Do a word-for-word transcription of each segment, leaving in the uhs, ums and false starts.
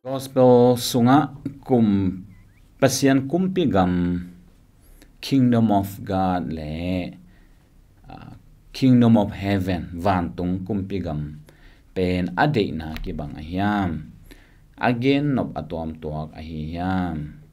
Gospel sungah kum Pasian kumpi gam, Kingdom of God le, ah, Kingdom of Heaven, vantung kumpi gam pen a deihna kibang a hiam? A gennop a tuamtuak ahi hiam?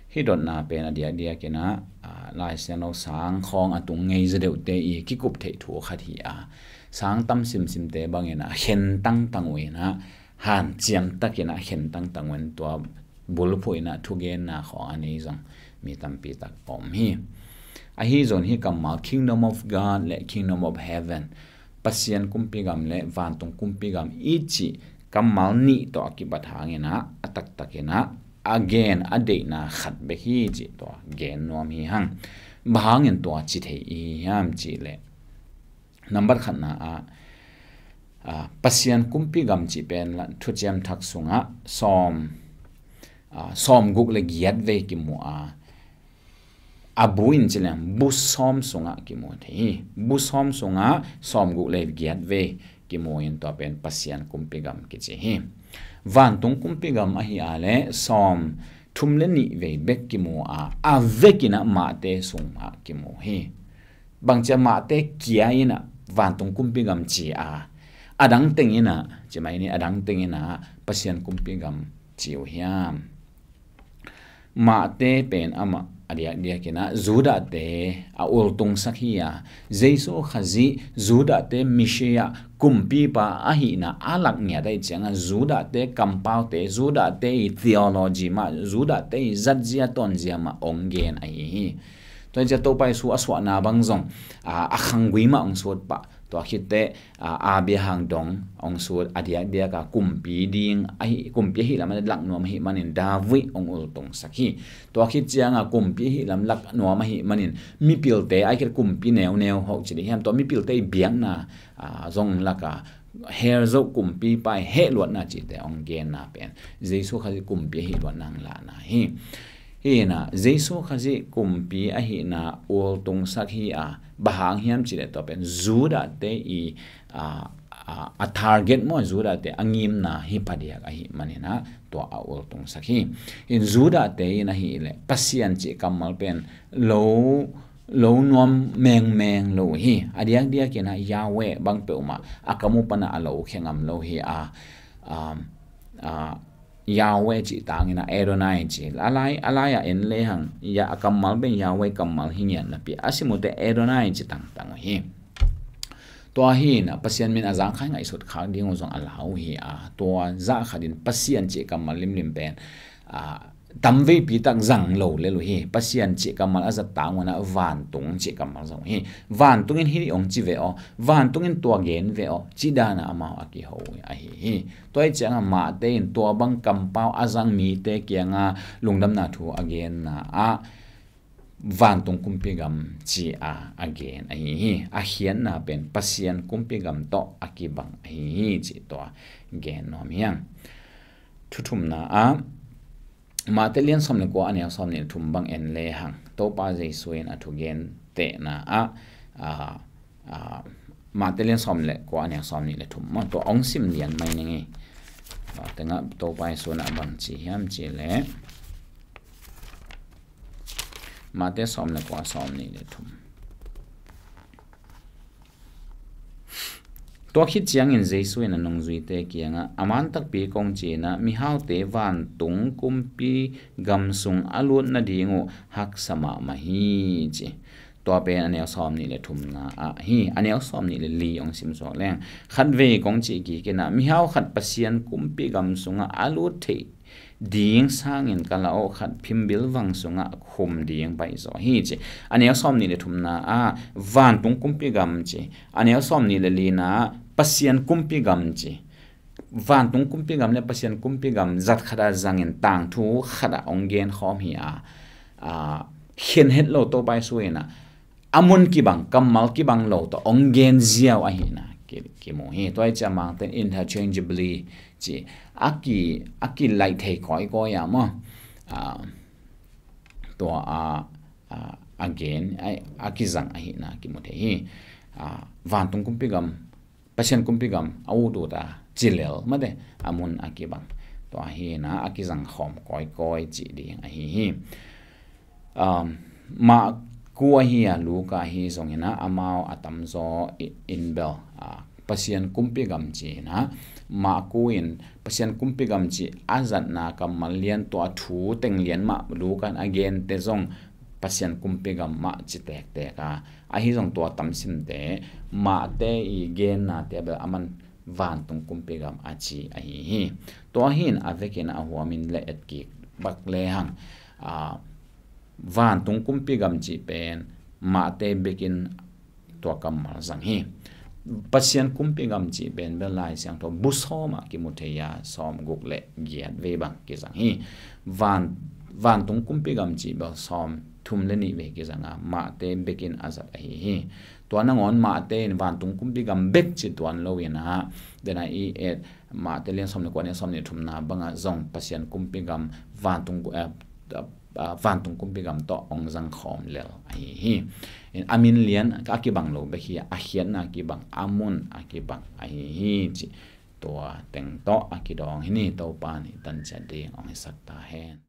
Hih dotna pen a diakdiakin ah, ah, Lai Siangtho sang khawng a tung ngei zaw deuhte i kikup theih thu khat hi a, sang tam simsimte bangin ah khen tangtang uh in ah, hanciam takin ah khen tangtang uh in tua bulphuh in ah thugenna khawng a nei zong mi tampi tak om hi. Ahi zong hih kammal Kingdom of God le Kingdom of Heaven, Pasian kumpi gam le vantung kumpi gam i cih kammal nih tawh a kibat hangin ah, a taktakin ah a gen a deihna khat bek hi cih tua gen nuam hi hang. Bang hangin tua ci thei i hi hiam cih leh, nambat khatna ah, ah, Pasian kumpi gam cih pen la Thuciam Thak sungah sawm, ah, sawm guk le giat vei kimu a, a bu in ci leng bu sawm sungah kimu thei hi. Bu sawm sungah sawm guk le giat vei kimu in tua pen Pasian kumpi gam kici hi. Vantung kumpi gam ahi a leh sawm thum le nih vei bek kimu a, a vekin ah Mate sung mah kimu hi. Bangci a Mate kia in ah vantung kumpi gam ci a, a dang teng in ah, ci mai ni, a dang teng in ah Pasian kumpi gam ci uh hiam? Mate pen amah a diakdiakin ah Judahte a ultungsak hi a, Jesu Khazih Judahte Messiah kumpipa ahihna a lak ngiat ahih ciangin Judahte kampaute, Judahte i theology mah, Judahte i zatzia tonzia mah hong gen ahi hi. Tua hi ciang Topa Jesu a suahna bang zong, a, a khanggui mah hong sut pah. Tua khit teh, a, a bia hang dong hong sut, a diakdiak a kumpi ding ahi, kumpi ahih lam a lak nuam ahih manin David hong ultungsak hi. Tua khit ciang a kumpi ahih lam lak nuam ahih manin mipilte, a khit kumpi neuneu hoh ci ding hiam, tua mipilte i biakna, a, zong lak a hell zo kumpipa i hehluatna cihte hong genna pen Jesu Khazih kumpi ahih luatna hong lahna hi. Hi in ah Jesu Khazih kumpi ahihna ultungsak hi a, bang hang hiam cih leh tua pen Judahte i, a, a, a target maw, Judahte a ngimna hi phadiak ahih manin ah tua a ultungsak hi. In Judahte in ahih leh Pasian cih kammal pen lo lo nuam mengmeng lo hi. A diakdiakin ah Yahweh bang peuhmah a kam uh pan ah a lo khia ngam lo hi a, um, a, Yahweh cih tangin ah Adonai ci. A lai, a lai ah en lehang, ya, a kammal pen Yahweh kammal hi ngiat napi a sim uh teh Adonai ci tangtang uh hi. Tua hi in ah Pasian min a zangkhai ngaihsut khak ding uh zong a lau hi a, tua zah khat in Pasian cih kammal limlim pen, a, tamveipi tak zang lo lel uh hi. Pasian cih kammal a zat tang un ah vantung cih kammal zong uh hi. Vantung in hih hong ci ve aw, vantung in tua gen ve aw, cih dan ah amau a kiho uh ahi hi. Tua hi ciang a Mate in tua bang kampau a zang mite kiang a lungdamna thu a genna ah vantung kumpi gam ci a a gen ahi hi. A khiatna pen Pasian kumpi gam tawh a kibang ahi hi cih tua gen nuam hi hang. Thuthumna ah Mate lian sawm le kua a neu sawm nih le thum bang en lehang Topa Jesu in a thugen tehna ah, a, a, Mate lian sawm le kua a neu sawm nih le thum maw, tua hong sim lian mai ning ei. Tua tengah Topa Jesu in a bang ci hiam cih leh Mate sawm le kua sawm nih le thum. Tua khit ciangin Jesu in a nungzuite kiangah, a man takpi kong ci-in ah mihaute vantung kumpi gam sung a lut nading uh haksa mahmah hi ci. Tua pen a neu sawm nih le thumna ah hi. A neu sawm nih le li hong sim suak leng, khatvei kong cih kik in ah mihau khat Pasian kumpi gam sungah a lut theih ding sangin ka la awh khat phimbil vang sungah khum ding baih zaw hi ci. A neu sawm nih le thumna ah vantung kumpi gam ci. A neu sawm nih le lina ah Pasian kumpi gam ci. Vantung kumpi gam le Pasian kumpi gam zat khat ah zangin tangthu khat ah hong gen khawm hi a, a, khen het lo Topa Jesu in ah a mun kibang, kammal kibang lo tawh hong gen ziau ahihna ki, kimu hi. Tua hi ciang Mangte in interchangeably ci, a ki, a kilaih thei kawikawi ah maw, a, tua a, a, a gen, a, a kizang ahihna kimu thei hi. A, vantung kumpi gam, Pasian kumpi gam a ut ut a ci lel mate, a mun a kibang. Tua hi-in ah a kizang khawm kawikawi cih ding ahi hi. Um, Marku ahi a, Luka ahi zongin ah amau a tamzaw i-, in bel, ah, Pasian kumpi gam ci-in ah, Marku in Pasian kumpi gam cih a zatna kammal lian, tua thu teng lian mah Luka in a gente zong Pasian kumpi gam mah ci tektek a, ahi zong tua tamsimte Mate i gennate bel aman vantung kumpi gam a ci ahi hi. Tua hi-in a vekin a huamin le etkik bak lehang, ah, vantung kumpi gam cih pen Mate bekin tua kammal zang hi. Pasian kumpi gam cih pen bel Lai Siangtho bu sawm ah kimu thei a, sawm guk le giat vei bang kizang hi. Van, vantung kumpi gam cih bel sawm thum le nih vei kizang a, Mate bekin a zat ahi hi. Tua nangawn Mate in vantung kumpi gam bek ci tuan lo-in ah, dena i et Mate lian sawm le kua, neu sawm le thumna bangah zong Pasian kumpi gam vantung, eh, ah, vantung kumpi gam tawh hong zang khawm lel ahi hi. A min lian a kibang lo bek hi a, a khiatna kibang, a mun a kibang ahi hi cih tua teng tawh a kidawng hi ni. Topa in i tan ciat ding hong hisak ta hen.